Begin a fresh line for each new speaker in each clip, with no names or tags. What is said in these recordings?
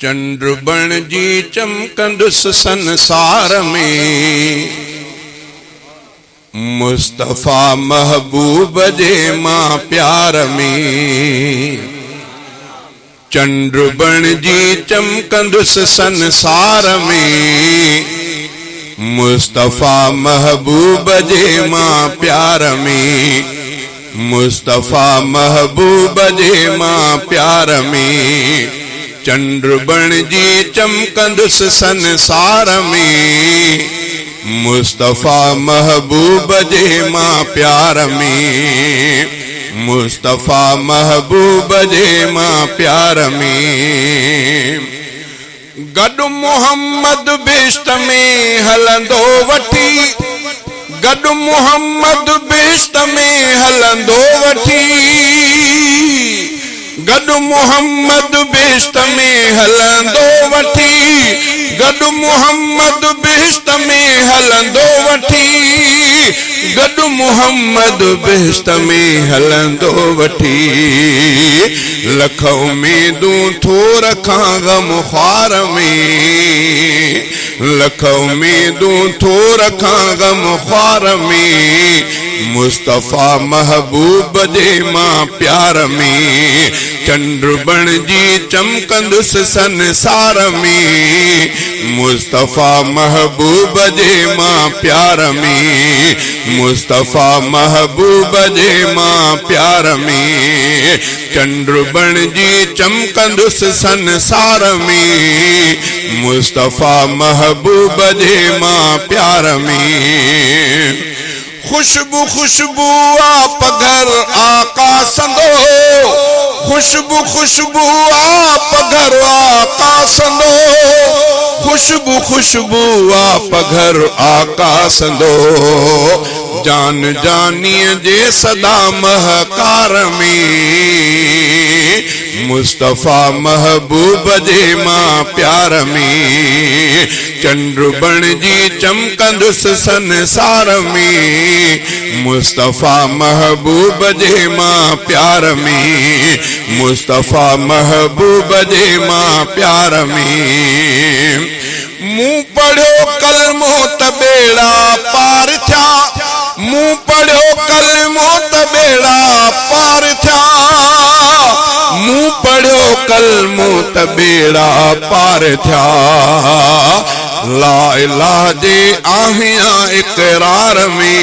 چنڊ بڻجي چمڪندس سنسار ۾، مصطفيٰ محبوب جي مان پيار ۾. چنڊ بڻجي چمڪندس سنسار ۾، مصطفيٰ محبوب جي مان پيار ۾. مصطفيٰ محبوب جي مان پيار ۾، چنڊ بڻجي چمڪندس سنسار ۾، مصطفيٰ محبوب جي مان پيار ۾، مصطفيٰ محبوب جي مان پيار ۾. گڏ محمد بهشت ۾ هلندو وٺي، گڏ محمد بهشت ۾ هلندو وٺي، گڏ محمد بهشت ۾ هلندو وٺي، گڏ محمد بهشت ۾ هلندو وٺي، گڏ محمد بهشت ۾ هلندو وٺي. لک اميدون ٿو رکان غم خوار ۾، لک اميدون ٿو رکان غم خوار ۾، مصطفيٰ محبوب جي مان پيار ۾، چنڊ بڻجي چمڪندس سنسار ۾، مصطفيٰ محبوب جي مان پيار ۾، مصطفيٰ محبوب جي مان پيار ۾. چنڊ بڻجي چمڪندس سنسار ۾، مصطفيٰ محبوب جي مان پيار ۾. خوشبو خوشبو آ پگهر آقا سندو، خوشبو خوشبو آ پگهر آقا سندو، خوشبو خوشبو آ پگهر آقا سندو. جان جانيء جي سدا مهڪار ۾، مصطفيٰ محبوب جي مان پيار ۾، چنڊ بڻجي چمڪندس سنسار ۾، مصطفيٰ محبوب جي مان پيار ۾، مصطفيٰ محبوب جي مان پيار ۾. مون پڙهيو ڪلمو ته ٻيڙا پار ٿيا، مون پڙهيو ڪلمو ته ٻيڙا پار ٿيا، مون پڙهيو ڪلمو ته ٻيڙا پار ٿيا، لا اله جي آهيان اقرار ۾،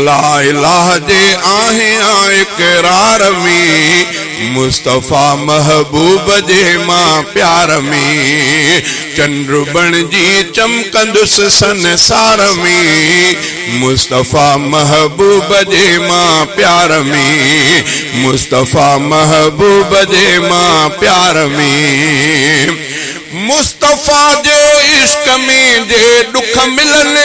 لا اله جي آهيان اقرار ۾. مصطفيٰ محبوب جي مان پيار ۾، چنڊ بڻجي چمڪندس سنسار ۾، مصطفيٰ محبوب جي مان پيار ۾، مصطفيٰ محبوب جي مان پيار ۾. مصطفيٰ جي عشق ۾ جي ڏک ملن،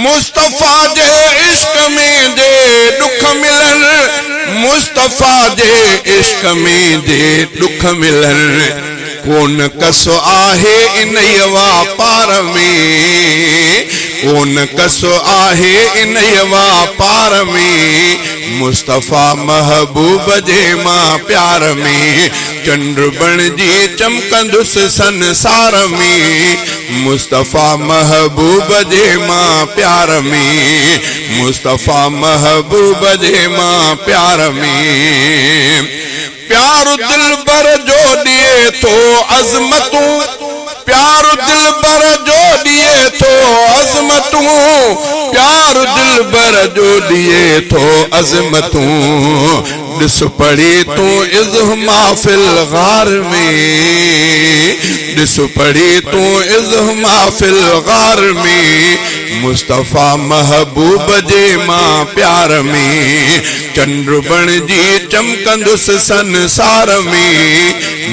مصطفيٰ جي عشق ۾ جي ڏک ملن، مصطفيٰ جي عشق ۾ جي ڏک ملن، ڪونه ڪس آهي انهيء واپار ۾، ڪونه ڪس آهي انهيء واپار ۾، مصطفيٰ محبوب جي مان پيار ۾. چنڊ بڻجي چمڪندس سنسار ۾، مصطفيٰ محبوب جي مان پيار ۾، مصطفيٰ محبوب جي مان پيار ۾. پيار دلبر جو ڏئي ٿو عظمتون، پيار دلبر جو ڏئي ٿو عظمتون، پيار دلبر جو ڏئي ٿو عظمتون. ڏس پڙهي تون اذ هما في الغار ۾، ڏس پڙهي تون اذ هما في الغار ۾، مصطفيٰ محبوب جي مان پيار ۾، چنڊ بڻجي چمڪندس سنسار ۾،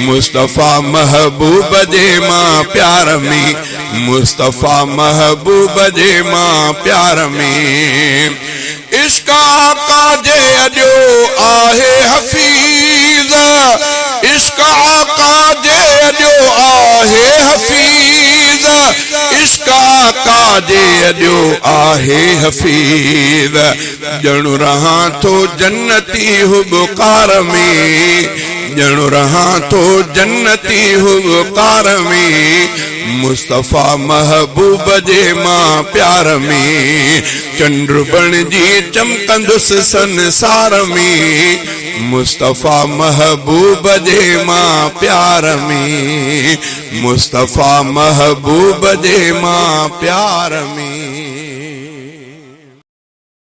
مصطفيٰ محبوب جي مان پيار ۾، مصطفيٰ محبوب جي مان پيار ۾. عشق آقا جي اڏيو آهي حفيظ، عشق آقا جي اڏيو آهي حفيظ، عشق آقا جي اڏيو آهي حفيظ، ڄڻ رهان ٿو جنتي هٻڪار ۾. ڄڻ رهان ٿو جنتي هٻڪار ۾، مصطفيٰ محبوب جي مان پيار ۾، چنڊ بڻجي چمڪندس سنسار ۾، مصطفيٰ محبوب جي مان پيار ۾، مصطفيٰ محبوب جي مان پيار ۾.